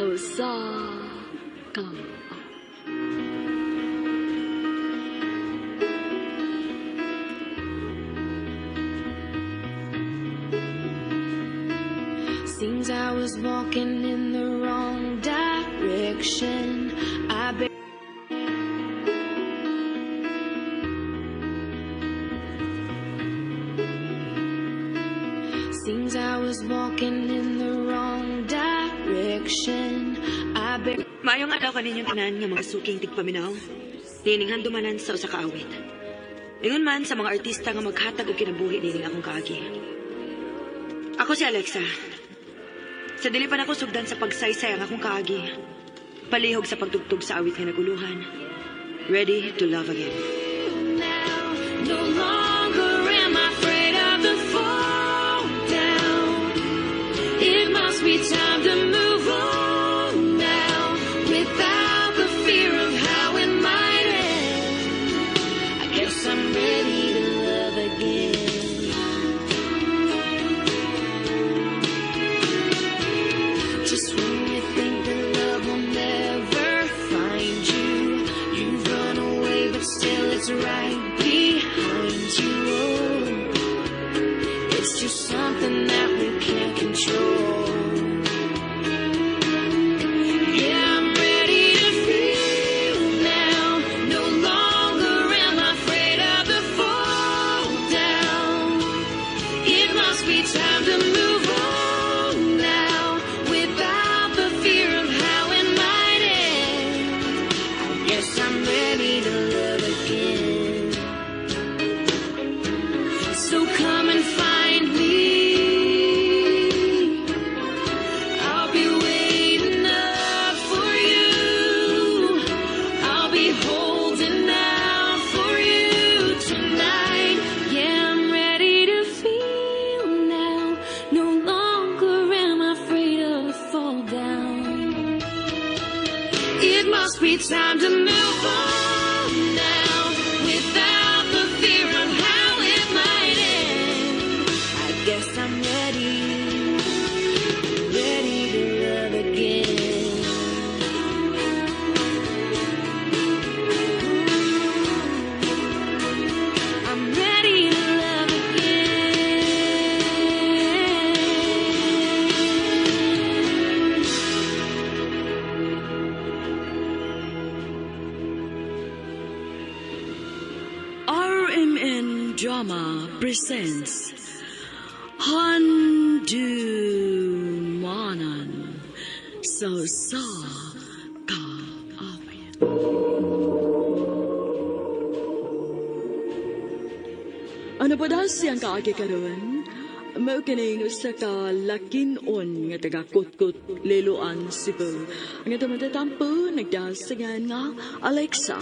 Sa usa ka Seems I was walking in the wrong direction. I Seems I was walking in the wrong direction. I Maayong adlaw kaninyong tanan nga mga suking tigpaminaw. Nining handumanan sa usa ka awit. Ingon man sa mga artista nga maghatag og kinabuhi nining akong kaagi. Ako si Alexa. Sa dili pa nako sugdan sa pagsaysay ang akong kaagi. Palihog sa pagtugtog sa awit nga naguluhan. Ready to love again. Now. No longer am I afraid of the fall down. It must be time to move on now, without the fear of how it might end. I guess I'm ready to love again. Just when you think that love will never find you, you've run away, but still it's right behind you. Oh, it's just something that we can't control. Yeah, I'm ready to feel now. No longer am I afraid of the fall down. It must be time to move on now, without the fear of how it might end. I guess I'm ready to love again. So come and find me. I'll be waiting up for you. I'll be holding out for you tonight. Yeah, I'm ready to feel now. No longer am I afraid of the fall down. It must be time to move on now, without the fear of how it might end. I guess I'm ready, ready to love again. I'm ready to love again. RMN Drama presents Handumanan sa usa ka awit. Ano pa daw siyang kaagi karon? Mao kining usa ka lakin-on nga taga Kutkot, Liloan, Cebu. Ang atong matatampo nagdasagan nga Alexa.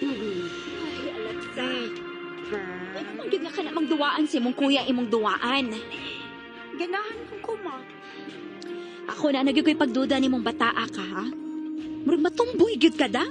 Ay, Alexa. Ano man gyud nga ka na mangduwaan sa imong kuya imong duwaan? Ganahan kong kuma. Ako na nagyud ko'y pagduda nimong bataa ka, ha? Murag matumboy gyud ka da.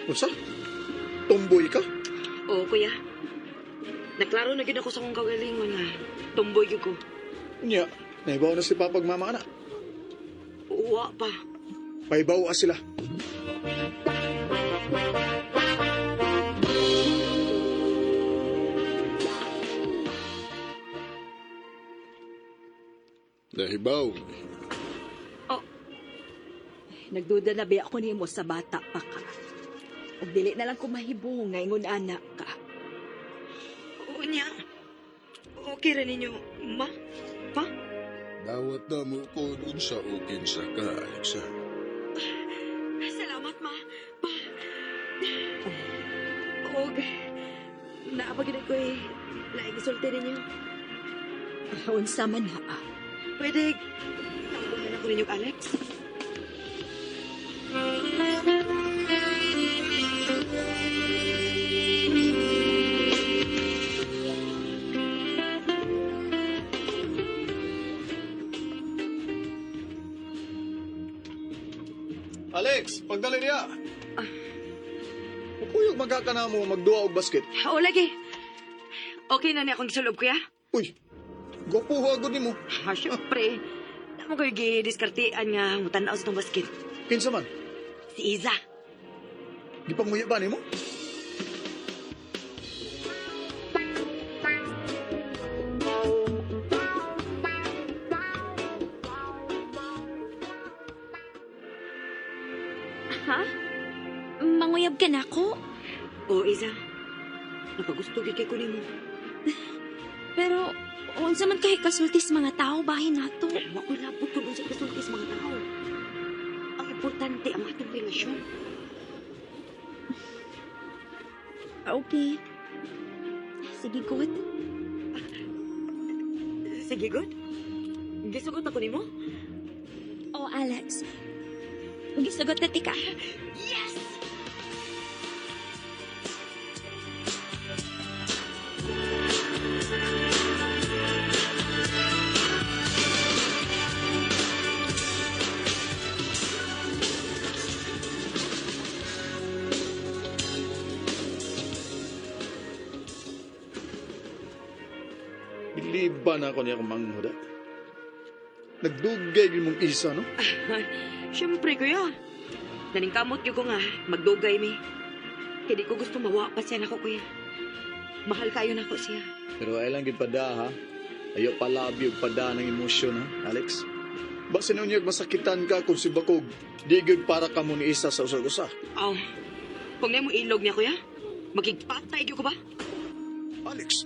Usa? Tumboy ka? Oo, kuya. Naklaro na gyud ako sa akong kagalingon nga. Tumboy gyud ko. Nya, naibaw na si Papag mama na. Uwa pa. Paibaw sila. Nahibaw. Oh, Nagduda na ba ako nimo sa bata pa ka. Ug dili na lang ko mahibong nga ingon anak ka. Unya, okay ra ninyo, ma? Pa? Dawat na mo ko unsa o kinsa ka, Alexa. Salamat, ma. Pa. Og, naapagin ko eh. Laing isulti ninyo. Unsa man na. Pwede, tawagan na ko ninyo, Alex. Alex, pagdali niya. Upuyog magkaka na mo magduwa og basket. O, lagi. Okay na niya akong gisulob, kuya. Uy, gwapo agad nimo. Ha, syempre. Tama ko yung gidiskartean nga mutanaw sa itong basket. Kinsa man? Si Iza. Gipanguya ba nimo? Ha? Manguyab ka na ako? O, Iza. Napagusto gyud kay ko nimo. Pero unsa man kay kasulti sa mga tao bahin nato. Wa ko'y labot kung unsa kasulti sa mga tao. Ang importante ang atong relasyon. Okay. Sige, good. Sige, good. Gisugot ako nimo? Oh, Alex. Gisugot na tika. Yes! Biliba na ako niya kung manghuda. Nagdugay gyud mong isa, no? Siyempre, kuya. Naningkamot gyud ko nga, magdugay mi. Kaya di ko gusto mawa pa siya nako, kuya. Mahal kayo nako siya. Pero ay lang gid pada ha. Ayo palabi og pada ng emosyon ha, Alex. Basta niyo masakitan ka kung si Bakog di gyud para kamo ni isa sa usag-usa. Aw, kung na mo ilog niya, kuya, magigpatay gyud ko ba? Alex,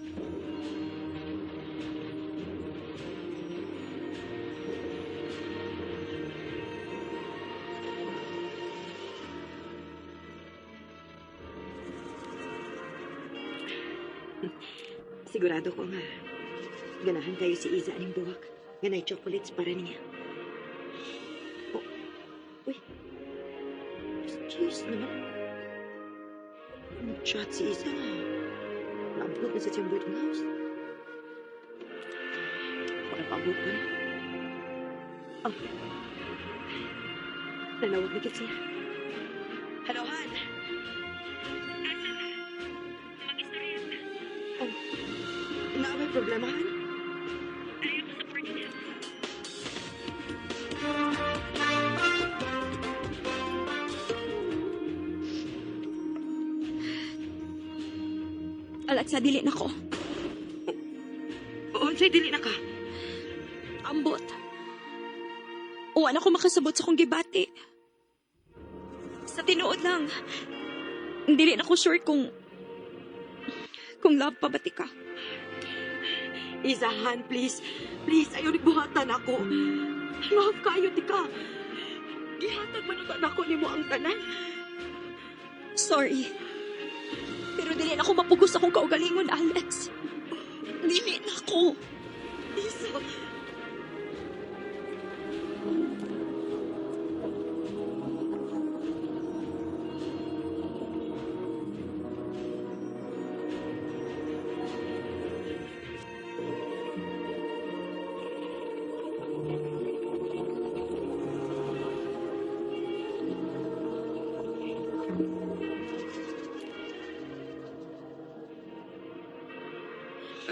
Sigurado ko nga, ganahan kayo si Iza aning buwak. Nga nay chocolates para niya. Oh, uy. Jeez naman. Nag-chat si Iza nga. Naabot na sa siyang boarding house. Wala pa abot pa na. Oh. Nanawag na gid siya. Hello, Han. Oh, na may problema, Han? Alexa, dili na ko. Unsay dili na ka. Ambot. Uwan ako makasabot sa kong gibati. Sa tinuod lang. Dili na ko sure kung love pa ba ti ka. Isahan, please. Please, ayaw buhatan ako. Love kayo, tika. Gihatag man ang ako nimo ang tanan. Sorry. Pero dili na ako mapugos akong kaugalingon, Alex. Dili na ako. Isa.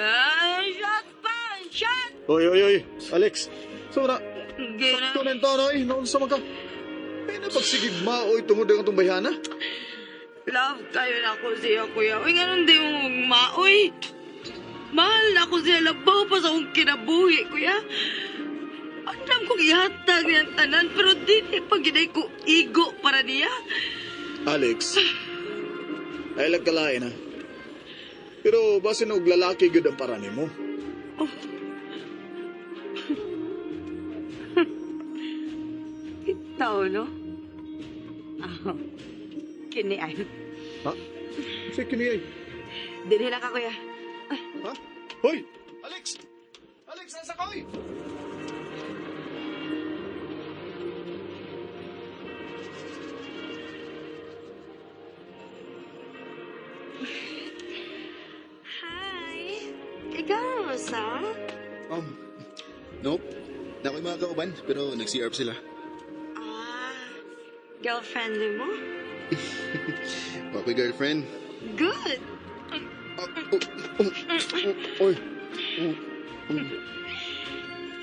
Ay, shot pa! Shot! Oy, oy, oy, Alex. So na, sakto na yung taon, oy. Noon sa mga... Ay, napagsigig maoy tungod ang itong bayhana. Love kayo na ako siya, kuya. Uy, ganun di mo maoy. Mahal na ako siya. Labaw pa sa akong kinabuhi, kuya. Andam kong ihatag niyang tanan, pero di niya pag ko igo para niya. Alex, Ay lagkalain ha. Pero basin og lalaki gyud ang para nimo. Itaw, no? Ah, kini ay. Ha? Sa kini ay. Dinhi lang ka, kuya. Ha? Hoy! Alex! Alex, nasa ka, oy? Hi! Ikaw, sa? Nope. Na ako'y mga kauban, pero nag-CRP sila. Ah, girlfriend mo? Okay, girlfriend. Good! Oh, oh, oh, oh, oy. Oh, oh.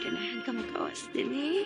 Kailangan ka magawas din eh.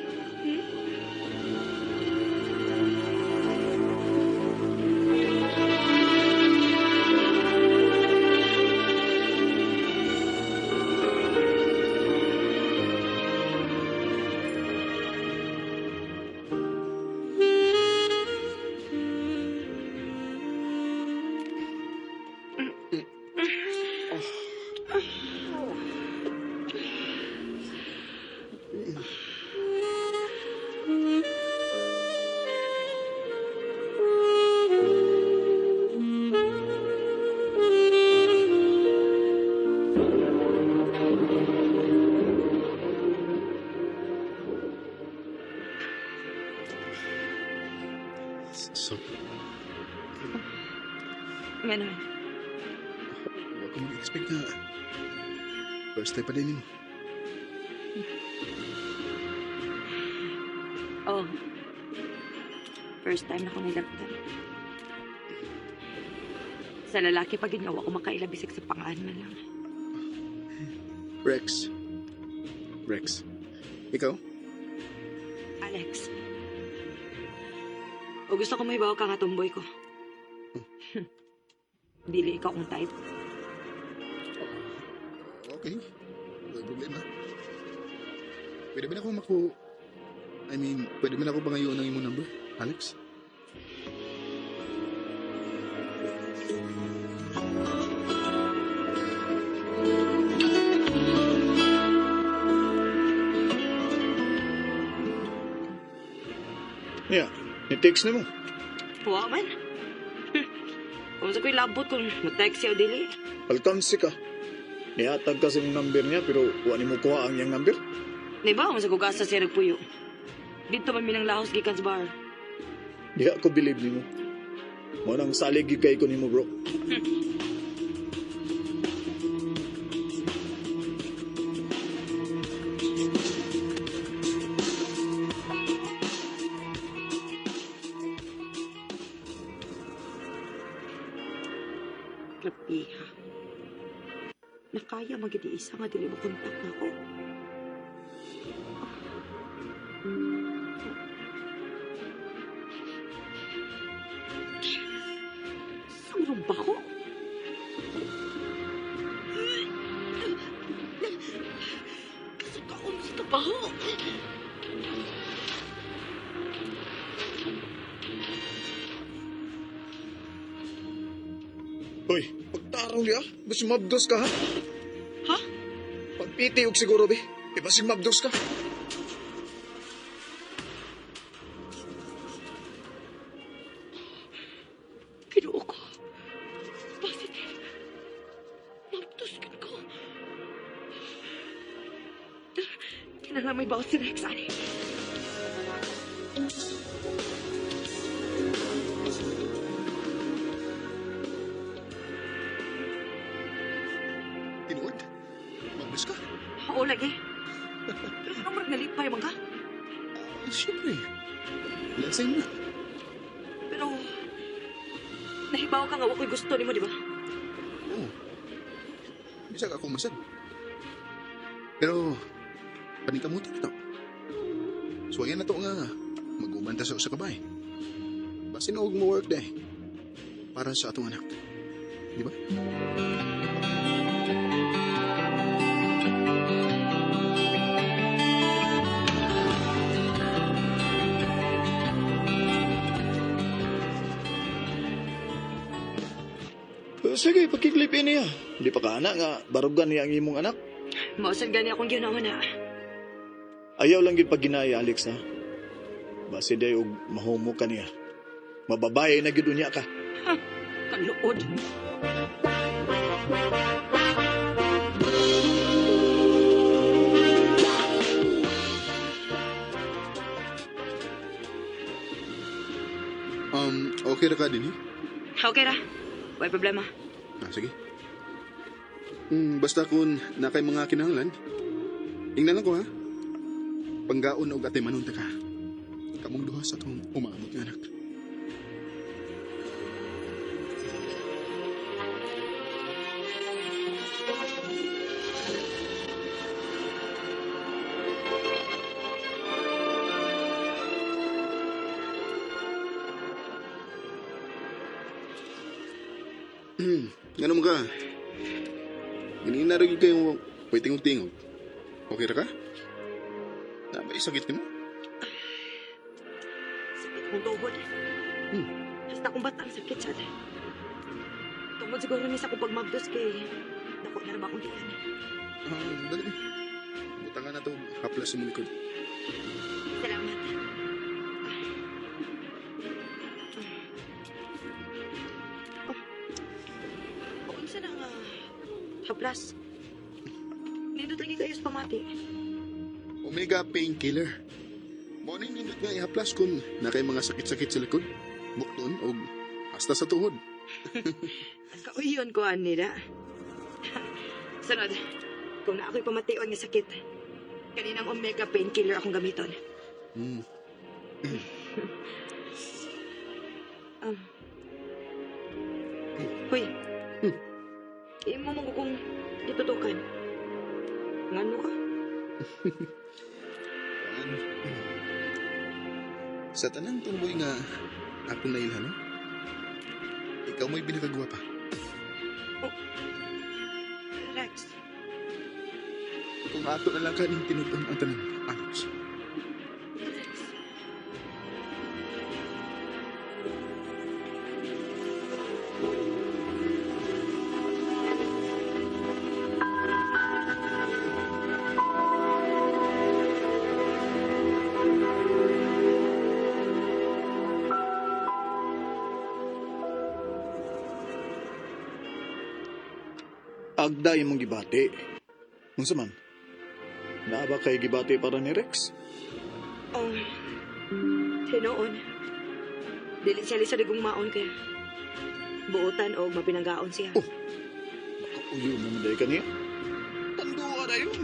So, Nga naman. huwag ko mag-expect na first time pa din mo. Oh. First time na ko nilabdan. Sa lalaki, pag ginawa ko makailabisig sa pangaan man lang. Rex. Rex. Ikaw? Alex. O gusto ko mahibaw ka nga tomboy ko. Dili ikaw kung type. Okay. Walang problema. Pwede ba na akong maku... I mean, pwede ba na ako pangayon ng imong number, Alex? Yeah, ni-text na mo. Wa man. Kung sa ko'y labot kung mag-text siya o dili. Alkamsi ka. Nihatag kasi mong number niya pero wa nimo kuha ang iyang number. Di ba, kung sa gugasa siya nagpuyo. Dito man minang lahos gikan sa bar. Diha ko believe nimo. Mo nang salig gyud kay ko nimo, bro. Grabe ha. Nakaya magidi isa nga dili mo kontak na ako. Samrong ba ko? Kasukaon sa trabaho. Hoy, pagtarong niya, basig mabdos ka ha? Ha? Pagpiti og siguro be. Di basig mabdos ka. Kinuo ko. Positive. Mabtuskin ko. Kinala may bawas si Rex, ani. Tinuod? Magbus ka? Oo, lagi. Pero kung murag nalipay man ka. Ah, siyempre. Lasay mo na. Pero, nahibaw ka nga wako'y gusto nimo, di ba? Oo. Bisag ako masad. Pero, paningkamutan na to. Suwayan na to nga mag-uban ta sa usa ka bahay. Basin og mo work day. Para sa atong anak. Di ba? Sige, pakiklipin niya. Di pa ka ana nga barugan niya ang imong anak. Mausan gani akong ginawa na. Ayaw lang gid pagginaya, Alex, ha? Basi day og mahumo ka niya. Mababae na gid unya ka. Kaluod. Okay ra ka din eh? Okay ra. Way problema. Ah, sige. Basta kung na kay mga kinahanglan, ingnan lang ko ha. Panggaon og ate manon ta ka. Kamong duha sa atong umaabot nga anak. Ngano mo ka? Ganina rin kayo pwede tingog-tingog. Okay ra ka? Nabay sakit nimo? Sakit kong tuhod. Hasta akong batang sakit sad. Tungod siguro ni sa akong pagmagdos kay dako na ra ba akong tiyan. Ah, dali. Butangan na to haplas sa likod. Salamat. Oh. Unsa na nga haplas? Nindot lagi kayo sa pamati. Omega painkiller. Mo ning nindot nga ihaplas kung na kay mga sakit-sakit sa likod, bukton og hasta sa tuhod. Kauyon ko nila. Sunod, kung na ako'y pamation nga sakit, kaninang omega painkiller akong gamiton. Hoy, imo mo kung gitutukan. Ngano ka? Kan. Sa tanang tumboy nga akong nailhan, no? Ikaw mo'y pinakagwapa. Oh. Rex. Kung ato na lang kaning tinuton ang tanan, Alex. Rex. Agda imong gibati. Unsa man? Naa ba kay gibati para ni Rex? Oh, tinuon. Dili siya lisod igong maon kaya buotan o mapinanggaon siya. Oh, makauyo mo man ka niya. Tando ka na yun.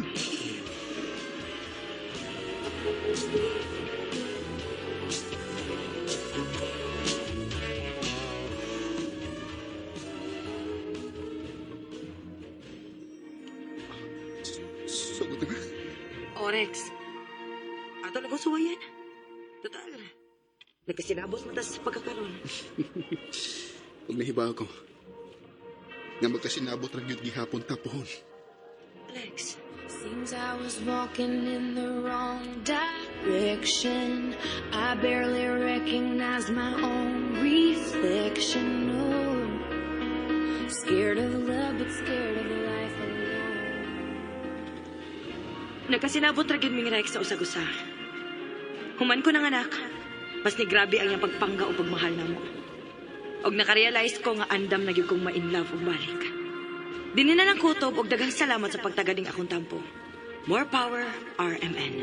Sugot na ka? Oh, Rex. Ato lang kong suwayan. Total. Nagkasinabot mo tas pagkakaroon. Pag nahiba ako, nga magkasinabot ra gyud gihapon tapohon. Alex. Seems I was walking in the wrong direction. I barely recognized my own reflection. No. Scared of love, but scared of life alone. Nagkasinabot ra gyud ming Rex sa usag-usa. Human ko ng anak, mas ni grabe ang iyang pagpangga o pagmahal namo. Og nakarealize ko nga andam na gyud kong ma-in love ug balik. Dinhi na lang kutob og daghang salamat sa pagtaganing akong tampo. More power, RMN.